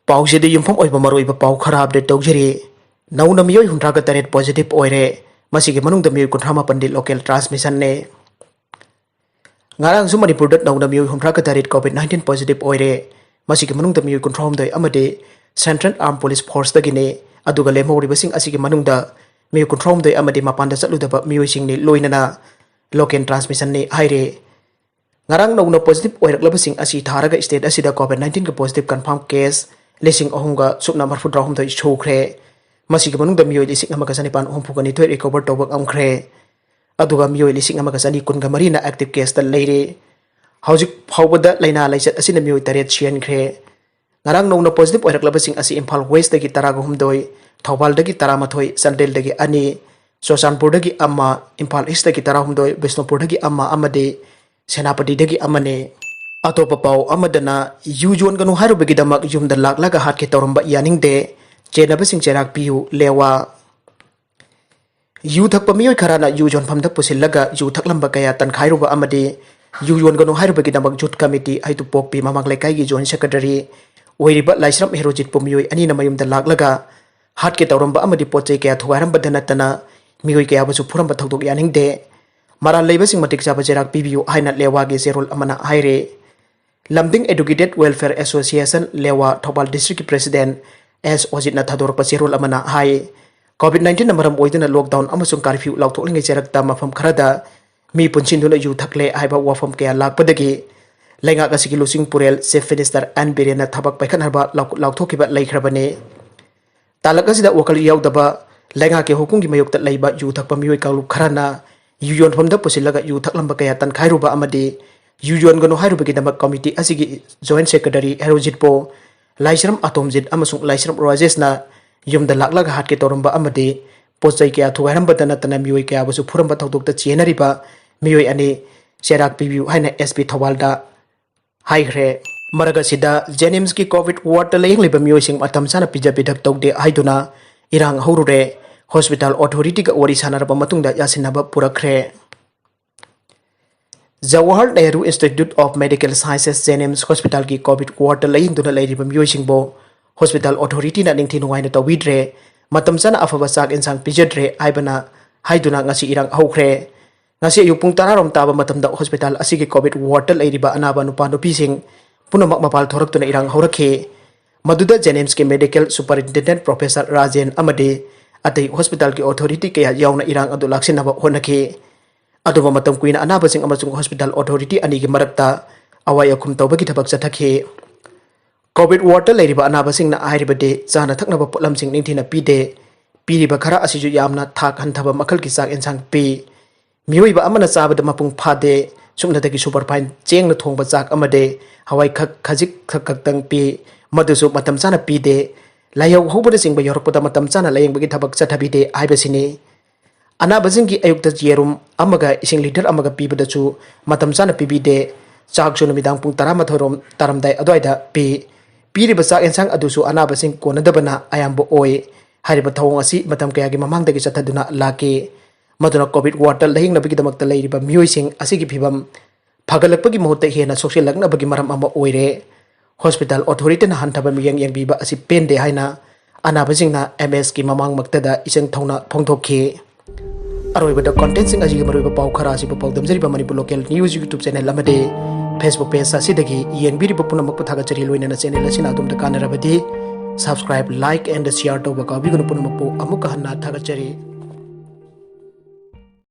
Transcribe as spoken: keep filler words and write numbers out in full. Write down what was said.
ꯄꯥꯎꯁꯤꯗ ꯌꯨꯝꯐꯝ ꯑꯣꯏꯕ ꯃꯔꯨꯑꯣꯏꯕ ꯄꯥꯎ ꯈꯔ ꯑꯞꯗꯦꯠ ꯇꯧꯖꯔꯤ꯫ ꯅꯧꯅ ꯃꯤꯑꯣꯏ ꯍꯨꯝꯗ꯭ꯔꯥꯒ ꯇꯔꯦꯠ ꯄꯣꯖꯤꯇꯤꯚ ꯑꯣꯏꯔꯦ꯫ ꯃꯁꯤꯒꯤ ꯃꯅꯨꯡꯗ ꯃꯤꯑꯣꯏ ꯀꯨꯟꯊ꯭ꯔꯥ ꯃꯥꯄꯟꯗꯤ ꯂꯣꯀꯦꯜ ꯇ꯭ꯔꯥꯟꯁꯃꯤꯁꯟꯅꯦ꯫ ꯉꯔꯥꯡꯁꯨ ꯃꯅꯤꯄꯨꯔꯗ ꯅꯧꯅ ꯃꯤꯑꯣꯏ ꯍꯨꯝꯗ꯭ꯔꯥꯒ ꯇꯔꯦꯠ ꯀꯣꯚꯤꯗ ꯅꯥꯏꯟꯇꯤꯟ ꯄꯣꯖꯤꯇꯤꯚ ꯑꯣꯏꯔꯦ꯫ ꯃꯁꯤꯒꯤ ꯃꯅꯨꯡꯗ ꯃꯤꯑꯣꯏ ꯀꯨꯟꯊ꯭ꯔꯥꯍꯨꯝꯗꯣꯏ ꯑꯃꯗꯤ ꯁꯦꯟꯇ꯭ꯔꯦꯜ ꯑꯥꯔꯝ ꯄꯨꯂꯤꯁ ꯐꯣꯔꯁꯇꯒꯤꯅꯤ꯫ ꯑꯗꯨꯒ ꯂꯦꯝꯍꯧꯔꯤꯕꯁꯤꯡ ꯑꯁꯤꯒꯤ ꯃꯅꯨꯡꯗ ꯃꯤꯑꯣꯏ ꯀꯨꯟꯊ꯭ꯔꯥꯍꯨꯝꯗꯣꯏ ꯑꯃꯗꯤ ꯃꯄꯥꯟꯗ ꯆꯠꯂꯨꯗꯕ ꯃꯤꯑꯣꯏꯁꯤꯡꯅꯤ, ꯂꯣꯏꯅꯅ ꯂꯣꯀꯦꯜ ꯇ꯭ꯔꯥꯟꯁꯃꯤꯁꯟꯅꯤ ꯍꯥꯏꯔꯦ꯫ ꯉꯔꯥꯡ ꯅꯧꯅ ꯄꯣꯖꯤꯇꯤꯚ ꯑꯣꯏꯔꯛꯂꯕꯁꯤꯡ ꯑꯁꯤ ꯊꯥꯔꯒ ꯁ꯭ꯇꯦꯠ ꯑꯁꯤꯗ ꯀꯣꯚꯤꯗ ꯅꯥꯏꯟꯇꯤꯟꯒꯤ ꯄꯣꯖꯤꯇꯤꯚ ꯀꯟꯐꯥꯔꯝ ꯀꯦꯁ ꯂꯤꯁꯤꯡ ꯑꯍꯨꯝꯒ ꯁꯨꯞꯅ ꯃꯔꯤꯐꯨꯇꯔꯥꯍꯨꯝꯗꯣꯏ ꯁꯨꯈ꯭ꯔꯦ꯫ ꯃꯁꯤꯒꯤ ꯃꯅꯨꯡꯗ ꯃꯤꯑꯣꯏ ꯂꯤꯁꯤꯡ ꯑꯃꯒ ꯆꯅꯤꯄꯥꯟ ꯍꯨꯝꯐꯨꯒ ꯅꯤꯊꯣꯏ ꯔꯤꯀꯣꯚꯔ ꯇꯧꯕ ꯉꯝꯈ꯭ꯔꯦ꯫ ꯑꯗꯨꯒ ꯃꯤꯑꯣꯏ ꯂꯤꯁꯤꯡ ꯑꯃꯒ ꯆꯅꯤ ꯀꯨꯟꯒ ꯃꯔꯤꯅ ꯑꯦꯛꯇꯤꯚ ꯀꯦꯁꯇ ꯂꯩꯔꯤ꯫ ꯍꯧꯖꯤꯛ ꯐꯥꯎꯕꯗ ꯂꯥꯏꯅꯥ ꯂꯥꯏꯆꯠ ꯑꯁꯤꯅ ꯃꯤꯑꯣꯏ ꯇꯔꯦꯠ ꯁꯤꯍꯟꯈ꯭ꯔꯦ꯫ ꯉꯔꯥꯡ ꯅꯧꯅ ꯄꯣꯖꯤꯇꯤꯚ ꯑꯣꯏꯔꯛꯂꯕꯁꯤꯡ ꯑꯁꯤ ꯏꯝꯐꯥꯜ ꯋꯦꯁꯇꯒꯤ ꯇꯔꯥꯒ ꯍꯨꯝꯗꯣꯏ, ꯊꯧꯕꯥꯜꯗꯒꯤ ꯇꯔꯥꯃꯥꯊꯣꯏ, ꯆꯥꯟꯗꯦꯜꯗꯒꯤ ꯑꯅꯤ, ꯆꯨꯔꯆꯥꯟꯄꯨꯔꯗꯒꯤ ꯑꯃ, ꯏꯝꯐꯥꯜ ꯏꯁꯇꯒꯤ ꯇꯔꯥꯍꯨꯝꯗꯣꯏ, ꯕꯤꯁꯅꯨꯄꯨꯔꯗꯒꯤ ꯑꯃ ꯑꯃꯗꯤ ꯁꯦꯅꯥꯄꯇꯤꯗꯒꯤ ꯑꯃꯅꯤ꯫ ꯑꯇꯣꯞꯄ ꯄꯥꯎ ꯑꯃꯗꯅ, ꯌꯨ ꯌꯣꯟꯒꯅꯨ ꯍꯥꯏꯔꯨꯕꯒꯤꯗꯃꯛ ꯌꯨꯝꯗ ꯂꯥꯛꯂꯒ ꯍꯥꯠꯀꯦ ꯇꯧꯔꯝꯕ ꯌꯥꯅꯤꯡꯗꯦ, ꯆꯦꯟꯅꯕꯁꯤꯡ ꯆꯩꯔꯥꯛ ꯄꯤꯌꯨ, ꯂꯦꯋꯥ꯫ ꯌꯨ ꯊꯛꯄ ꯃꯤꯑꯣꯏ ꯈꯔꯅ ꯌꯨ ꯌꯣꯟꯐꯝꯗ ꯄꯨꯁꯤꯜꯂꯒ ꯌꯨ ꯊꯛꯂꯝꯕ ꯀꯌꯥ ꯇꯟꯈꯥꯏꯔꯨꯕ ꯑꯃꯗꯤ ꯌꯨ ꯌꯣꯟꯒꯅꯨ ꯍꯥꯏꯔꯨꯕꯒꯤꯗꯃꯛ ꯖꯨꯠ ꯀꯃꯤꯇꯤ ꯍꯩꯇꯨꯄꯣꯛꯄꯤ ꯃꯃꯥꯡ ꯂꯩꯀꯥꯏꯒꯤ ꯖꯣꯏꯟ ꯁꯦꯀ꯭ꯔꯦꯇꯔꯤ ꯑꯣꯏꯔꯤꯕ ꯂꯥꯏꯁ꯭ꯔꯝ ꯍꯦꯔꯣꯖꯤꯠꯄꯨ ꯃꯤꯑꯣꯏ ꯑꯅꯤꯅ ꯃꯌꯨꯝꯗ ꯂꯥꯛꯂꯒ ꯍꯥꯠꯀꯦ ꯇꯧꯔꯝꯕ ꯑꯃꯗꯤ ꯄꯣꯠ ꯆꯩ ꯀꯌꯥ ꯊꯨꯒꯥꯏꯔꯝꯕꯗ ꯅꯠꯇꯅ ꯃꯤꯑꯣꯏ ꯀꯌꯥꯕꯨꯁꯨ ꯐꯨꯔꯝꯕ ꯊꯧꯗꯣꯛ ꯌꯥꯅꯤꯡꯗꯦ꯫ ꯃꯔꯥꯜ ꯂꯩꯕꯁꯤꯡ ꯃꯇꯤꯛ ꯆꯥꯕ ꯆꯩꯔꯥꯛ ꯄꯤꯕꯤꯌꯨ ꯍꯥꯏꯅ ꯂꯦꯋꯥꯒꯤ ꯆꯦꯔꯣꯜ ꯑꯃꯅ ꯍꯥꯏꯔꯦ꯫ ꯂꯝꯗꯤꯡ ꯑꯦꯗꯨꯀꯦꯇꯦꯗ ꯋꯦꯜꯐꯤꯌꯔ ꯑꯦꯁꯣꯁꯤꯌꯦꯁꯟ, ꯂꯦꯋꯥ, ꯊꯧꯕꯥꯜ ꯗꯤꯁꯇ꯭ꯔꯤꯛꯀꯤ ꯄ꯭ꯔꯦꯁꯤꯗꯦꯟꯠ ꯑꯦꯁ ꯑꯣꯖꯤꯠꯅ ꯊꯥꯗꯣꯔꯛꯄ ꯆꯦꯔꯣꯜ ꯑꯃꯅ ꯍꯥꯏ, ꯀꯣꯚꯤꯗ ꯅꯥꯏꯟꯇꯤꯟꯅ ꯃꯔꯝ ꯑꯣꯏꯗꯨꯅ ꯂꯣꯛꯗꯥꯎꯟ ꯑꯃꯁꯨꯡ ꯀꯥꯔꯐ꯭ꯌꯨ ꯂꯥꯎꯊꯣꯛꯂꯤꯉꯩ ꯆꯩꯔꯛꯇ ꯃꯐꯝ ꯈꯔꯗ ꯃꯤ ꯄꯨꯟꯁꯤꯟꯗꯨꯅ ꯌꯨ ꯊꯛꯂꯦ ꯍꯥꯏꯕ ꯋꯥꯐꯝ ꯀꯌꯥ ꯂꯥꯛꯄꯗꯒꯤ ꯂꯩꯉꯥꯛ ꯑꯁꯤꯒꯤ ꯂꯨꯆꯤꯡ ꯄꯨꯔꯦꯜ ꯆꯤꯐ ꯃꯤꯅꯤꯁꯇꯔ ꯑꯦꯟ ꯕꯤꯔꯦꯟꯅ ꯊꯕꯛ ꯄꯥꯏꯈꯠꯅꯕ ꯂꯥꯎ-, ꯂꯥꯎꯊꯣꯛꯈꯤꯕ ꯂꯩꯈ꯭ꯔꯕꯅꯤ꯫ ꯇꯥꯂꯛ ꯑꯁꯤꯗ ꯋꯥꯈꯜ ꯌꯥꯎꯗꯕ ꯂꯩꯉꯥꯛꯀꯤ ꯍꯧꯈꯨꯝꯒꯤ ꯃꯥꯌꯣꯛꯇ ꯂꯩꯕ ꯌꯨ ꯊꯛꯄ ꯃꯤꯑꯣꯏ ꯀꯥꯡꯂꯨꯞ ꯈꯔꯅ ꯌꯨ ꯌꯣꯟꯐꯝꯗ ꯄꯨꯁꯤꯜꯂꯒ ꯌꯨ ꯊꯛꯂꯝꯕ ꯀꯌꯥ ꯇꯟꯈꯥꯏꯔꯨꯕ ꯑꯃꯗꯤ ꯌꯨ ꯌꯣꯟꯒꯅꯨ ꯍꯥꯏꯔꯨꯕꯒꯤꯗꯃꯛ ꯀꯃꯤꯇꯤ ꯑꯁꯤꯒꯤ ꯖꯣꯏꯟꯠ ꯁꯦꯀ꯭ꯔꯦꯇꯔꯤ ꯍꯦꯔꯣꯖꯤꯠꯄꯨ ꯂꯥꯏꯁ꯭ꯔꯝ ꯑꯇꯣꯝꯖꯤꯠ ꯑꯃꯁꯨꯡ ꯂꯥꯏꯁ꯭ꯔꯝ ꯔꯥꯖꯦꯁꯅ ꯌꯨꯝꯗ ꯂꯥꯛꯂꯒ ꯍꯥꯠꯀꯦ ꯇꯧꯔꯝꯕ ꯑꯃꯗꯤ ꯄꯣꯠ ꯆꯩ ꯀꯌꯥ ꯊꯨꯒꯥꯏꯔꯝꯕꯗ ꯅꯠꯇꯅ ꯃꯤꯑꯣꯏ ꯀꯌꯥꯕꯨꯁꯨ ꯐꯨꯔꯝꯕ ꯊꯧꯗꯣꯛꯇ ꯆꯦꯟꯅꯔꯤꯕ ꯃꯤꯑꯣꯏ ꯑꯅꯤ ꯆꯩꯔꯥꯛ ꯄꯤꯕꯤꯌꯨ ꯍꯥꯏꯅ ꯑꯦꯁ ꯄꯤ ꯊꯧꯕꯥꯜꯗ ꯍꯥꯏꯈ꯭ꯔꯦ꯫ ꯃꯔꯛ ꯑꯁꯤꯗ ꯖꯦꯅꯤꯝꯁꯀꯤ ꯀꯣꯚꯤꯗ ꯋꯥꯔꯗꯇ ꯂꯥꯌꯦꯡꯂꯤꯕ ꯃꯤꯑꯣꯏꯁꯤꯡ ꯃꯇꯝ ꯆꯥꯅ ꯄꯤꯖ ꯄꯤꯊꯛ ꯇꯧꯗꯦ ꯍꯥꯏꯗꯨꯅ ꯏꯔꯥꯡ ꯍꯧꯔꯨꯔꯦ꯫ ꯍꯣꯁꯄꯤꯇꯥꯜ ꯑꯣꯊꯣꯔꯤꯇꯤꯒ ꯋꯥꯔꯤ ꯁꯥꯟꯅꯔꯕ ꯃꯇꯨꯡꯗ ꯌꯥꯁꯤꯟꯅꯕ ꯄꯨꯔꯛꯈ꯭ꯔꯦ꯫ Jawahar Nehru institute of medical sciences, JNIMS ꯍꯣꯁꯄꯤꯇꯥꯜꯒꯤ ꯀꯣꯚꯤꯗ ꯋꯥꯔꯗꯇ ꯂꯥꯌꯦꯡꯗꯨꯅ ꯂꯩꯔꯤꯕ ꯃꯤꯑꯣꯏꯁꯤꯡꯕꯨ ꯍꯣꯁꯄꯤꯇꯥꯜ ꯑꯣꯊꯣꯔꯤꯇꯤꯅ ꯅꯤꯡꯊꯤ ꯅꯨꯡꯉꯥꯏꯅ ꯇꯧꯕꯤꯗ꯭ꯔꯦ, ꯃꯇꯝ ꯆꯥꯅ ꯑꯐꯕ ꯆꯥꯛ ꯏꯟꯁꯥꯡ ꯄꯤꯖꯗ꯭ꯔꯦ ꯍꯥꯏꯕꯅ ꯍꯥꯏꯗꯨꯅ ꯉꯁꯤ ꯏꯔꯥꯡ ꯍꯧꯈ꯭ꯔꯦ꯫ ꯉꯁꯤ ꯑꯌꯨꯛ ꯄꯨꯡ ꯇꯔꯥꯔꯣꯝ ꯇꯥꯕ ꯃꯇꯝꯗ ꯍꯣꯁꯄꯤꯇꯥꯜ ꯑꯁꯤꯒꯤ ꯀꯣꯚꯤꯗ ꯋꯥꯔꯗꯇ ꯂꯩꯔꯤꯕ ꯑꯅꯥꯕ ꯅꯨꯄꯥ ꯅꯨꯄꯤꯁꯤꯡ ꯄꯨꯝꯅꯃꯛ ꯃꯄꯥꯜ ꯊꯣꯔꯛꯇꯨꯅ ꯏꯔꯥꯡ ꯍꯧꯔꯛꯈꯤ꯫ ꯃꯗꯨꯗ ꯖꯦꯅꯤꯝꯁꯀꯤ ꯃꯦꯗꯤꯀꯦꯜ ꯁꯨꯄꯔꯤꯟꯇꯦꯟꯗꯦꯟꯠ ꯄ꯭ꯔꯣꯐꯦꯁꯔ ꯔꯥꯖꯦꯟ ꯑꯃꯗꯤ ꯑꯇꯩ ꯍꯣꯁꯄꯤꯇꯥꯜꯒꯤ ꯑꯣꯊꯣꯔꯤꯇꯤ ꯀꯌꯥ ꯌꯥꯎꯅ ꯏꯔꯥꯡ ꯑꯗꯨ ꯂꯥꯛꯁꯤꯟꯅꯕ ꯍꯣꯠꯅꯈꯤ꯫ ꯑꯗꯨꯕꯨ ꯃꯇꯝ ꯀꯨꯏꯅ ꯑꯅꯥꯕꯁꯤꯡ ꯑꯃꯁꯨꯡ ꯍꯣꯁꯄꯤꯇꯥꯜ ꯑꯣꯊꯣꯔꯤꯇꯤ ꯑꯅꯤꯒꯤ ꯃꯔꯛꯇ ꯑꯋꯥꯏ ꯑꯈꯨꯝ ꯇꯧꯕꯒꯤ ꯊꯕꯛ ꯆꯠꯊꯈꯤ꯫ ꯀꯣꯚꯤꯗ ꯋꯥꯔꯗꯇ ꯂꯩꯔꯤꯕ ꯑꯅꯥꯕꯁꯤꯡꯅ ꯍꯥꯏꯔꯤꯕꯗꯤ ꯆꯥꯅ ꯊꯛꯅꯕ ꯄꯣꯠꯂꯝꯁꯤꯡ ꯅꯤꯡꯊꯤꯅ ꯄꯤꯗꯦ, ꯄꯤꯔꯤꯕ ꯈꯔ ꯑꯁꯤꯁꯨ ꯌꯥꯝꯅ ꯊꯥꯛ ꯍꯟꯊꯕ ꯃꯈꯜꯒꯤ ꯆꯥꯛ ꯌꯦꯟꯁꯥꯡ ꯄꯤ꯫ ꯃꯤꯑꯣꯏꯕ ꯑꯃꯅ ꯆꯥꯕꯗ ꯃꯄꯨꯡ ꯐꯥꯗꯦ, ꯁꯨꯞꯅꯇꯒꯤ ꯁꯨꯄꯔꯐꯥꯏꯟ ꯆꯦꯡꯅ ꯊꯣꯡꯕ ꯆꯥꯛ ꯑꯃꯗꯤ ꯍꯋꯥꯏ ꯈꯛ ꯈꯖꯤꯛ ꯈꯛ ꯈꯛꯇꯪ ꯄꯤ, ꯃꯗꯨꯁꯨ ꯃꯇꯝ ꯆꯥꯅ ꯄꯤꯗꯦ꯫ ꯂꯥꯏꯍꯧ ꯍꯧꯕꯅꯆꯤꯡꯕ ꯌꯧꯔꯛꯄꯗ ꯃꯇꯝ ꯆꯥꯅ ꯂꯥꯌꯦꯡꯕꯒꯤ ꯊꯕꯛ ꯆꯠꯊꯕꯤꯗꯦ ꯍꯥꯏꯕꯁꯤꯅꯤ꯫ ꯑꯅꯥꯕꯁꯤꯡꯒꯤ ꯑꯌꯨꯛꯇ ꯌꯦꯔꯨꯝ ꯑꯃꯒ ꯏꯁꯤꯡ ꯂꯤꯇꯔ ꯑꯃꯒ ꯄꯤꯕꯗꯁꯨ ꯃꯇꯝ ꯆꯥꯅ ꯄꯤꯕꯤꯗꯦ꯫ ꯆꯥꯛꯁꯨ ꯅꯨꯃꯤꯗꯥꯡ ꯄꯨꯡ ꯇꯔꯥꯃꯥꯊꯣꯏꯔꯣꯝ ꯇꯥꯔꯝꯗꯥꯏ ꯑꯗꯨꯋꯥꯏꯗ ꯄꯤ꯫ ꯄꯤꯔꯤꯕ ꯆꯥꯛ ꯌꯦꯟꯁꯥꯡ ꯑꯗꯨꯁꯨ ꯑꯅꯥꯕꯁꯤꯡ ꯀꯣꯟꯅꯗꯕꯅ ꯑꯌꯥꯝꯕ ꯑꯣꯏ꯫ ꯍꯥꯏꯔꯤꯕ ꯊꯧꯑꯣꯡ ꯑꯁꯤ ꯃꯇꯝ ꯀꯌꯥꯒꯤ ꯃꯃꯥꯡꯗꯒꯤ ꯆꯠꯊꯗꯨꯅ ꯂꯥꯛꯈꯤ꯫ ꯃꯗꯨꯅ ꯀꯣꯚꯤꯗ ꯋꯥꯔꯗꯇ ꯂꯥꯌꯦꯡꯅꯕꯒꯤꯗꯃꯛꯇ ꯂꯩꯔꯤꯕ ꯃꯤꯑꯣꯏꯁꯤꯡ ꯑꯁꯤꯒꯤ ꯐꯤꯕꯝ ꯐꯒꯠꯂꯛꯄꯒꯤ ꯃꯍꯨꯠꯇ ꯍꯦꯟꯅ ꯁꯣꯛꯆꯤꯜꯂꯛꯅꯕꯒꯤ ꯃꯔꯝ ꯑꯃ ꯑꯣꯏꯔꯦ꯫ ꯍꯣꯁꯄꯤꯇꯥꯜ ꯑꯣꯊꯣꯔꯤꯇꯤꯅ ꯍꯟꯊꯕ ꯃꯤꯠꯌꯦꯡ ꯌꯦꯡꯕꯤꯕ ꯑꯁꯤ ꯄꯦꯟꯗꯦ ꯍꯥꯏꯅ ꯑꯅꯥꯕꯁꯤꯡꯅ ꯑꯦꯝ ꯑꯦꯁꯀꯤ ꯃꯃꯥꯡꯃꯛꯇꯗ ꯏꯆꯪ ꯊꯧꯅ ꯐꯣꯡꯗꯣꯛꯈꯤ꯫ ꯑꯔꯣꯏꯕꯗ ꯀꯣꯟꯇꯦꯟꯁꯤꯡ ꯑꯁꯤꯒꯤ ꯃꯔꯨꯑꯣꯏꯕ ꯄꯥꯎ ꯈꯔ ꯑꯁꯤꯕꯨ ꯄꯥꯎꯗꯝꯖꯔꯤꯕ Manipur local news YouTube channel ꯑꯃꯗꯤ ꯐꯦꯁꯕꯨꯛ ꯄꯦꯖ ꯑꯁꯤꯗꯒꯤ ꯌꯦꯡꯕꯤꯔꯤꯕ ꯄꯨꯝꯅꯃꯛꯄꯨ ꯊꯥꯒꯠꯆꯔꯤ꯫ ꯂꯣꯏꯅꯅ ꯆꯦꯅꯦꯜ ꯑꯁꯤꯅ ꯑꯗꯣꯝꯗ ꯀꯥꯟꯅꯔꯕꯗꯤ subscribe, like and share ꯇꯧꯕ ꯀꯥꯎꯕꯤꯒꯅꯨ꯫ ꯄꯨꯝꯅꯃꯛꯄꯨ ꯑꯃꯨꯛꯀ ꯍꯟꯅ ꯊꯥꯒꯠꯆꯔꯤ꯫